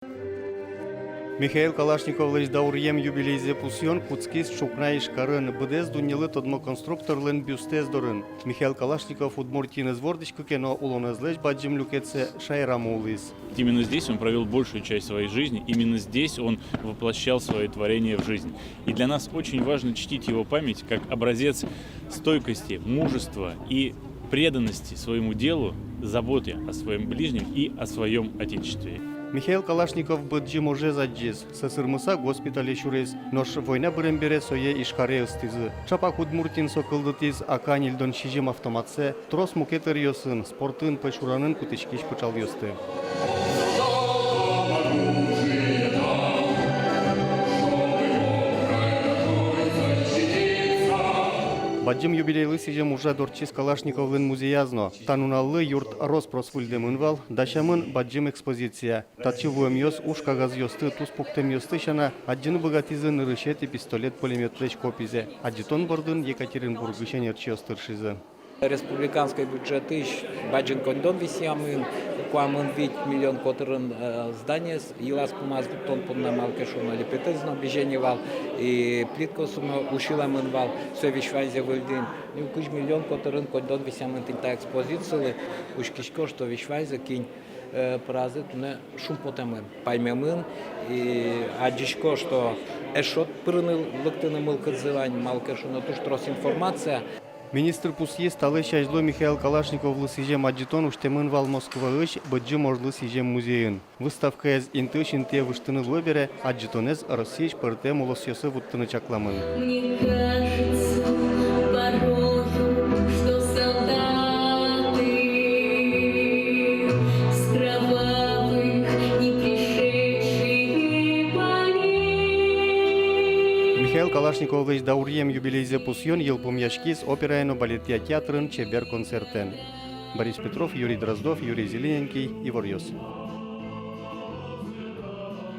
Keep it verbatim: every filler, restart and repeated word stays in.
Михаил Калашниковлэсь дауръем юбилейзэ пусъён кутскиз ӵукна Ижкарын, быдэс дуннелы тодмо конструкторлэн бюстэз дорын. Михаил Калашников Удмуртиын ӧз вордӥськы ке но, улонэзлэсь бадӟым люкетсэ шаерамы улӥз. Именно здесь он провёл большую часть своей жизни, именно здесь он воплощал свои творения в жизнь. И для нас очень важно чтить его память как образец стойкости, мужества и преданности своему делу, заботе о своём ближнем и о своём Отечестве. Михаил Калашников Быдӟым ожез адӟиз, сӧсырмыса госпитале сюриз, нош война бырем бере сое Ижкаре ыстӥзы. Ӵапак Удмуртиын со кылдытӥз АК ньыльдон сизьым автоматсэ, трос мукет ӧръёсын, спортын, пӧйшуранын кутӥськись пыӵалъёсты. Бадӟым юбилейлы сӥзем ужрад ортчиз Калашниковлэн музеяз но. Та нуналлы юрт рос-прос выльдэмын вал, дасямын бадӟым экспозиция. Татчы вуэмъёс уж кагазъёсты, туспуктэмъёсты сяна, адӟыны быгатӥзы нырысетӥ пистолет-пулемётлэсь копизэ. Адӟытон бордын Екатеринбургысь ӧнерчиос тыршизы. Республиканской бюджетысь бадӟым коньдон висъямын, куамын вить миллион котырын, э, зданиез йылаз-пумаз вуттон понна. Малы ке шуоно, липетэз но бызе ни вал, и плиткаос но усьылэмын вал, со весь ваньзэ выльдӥм. И кызь миллион котырын коньдон висъямын тӥни та экспозицилы. Учкисько, что весь ваньзэ, кин, э, пыразы, туннэ шумпотэмын, паймемын, и адӟисько, что эшшо пырыны лыктыны мылкыдзы вань, малы ке шуоно, туж трос информация. Министр пусйиз, талэсь азьло Михаил Калашниковлы сӥзем адӟытон усьтэмын вал Москваысь Быдӟым ожлы сӥзем музейын. Выставкаез интыысь интые выжтыны луэ бере, адӟытонэз Россиысь пӧртэм улосъёсы вуттыны чакламын. Мне кажется порою, что солдаты с кровавых не пришедшие полей. Михаил Калашниковлэсь дауръем юбилейзэ пусъён йылпумъяськиз операя но балетъя театрын чебер концертэн. Борис Петров, Юрий Дроздов, Юрий Зелененький, «Иворъёс».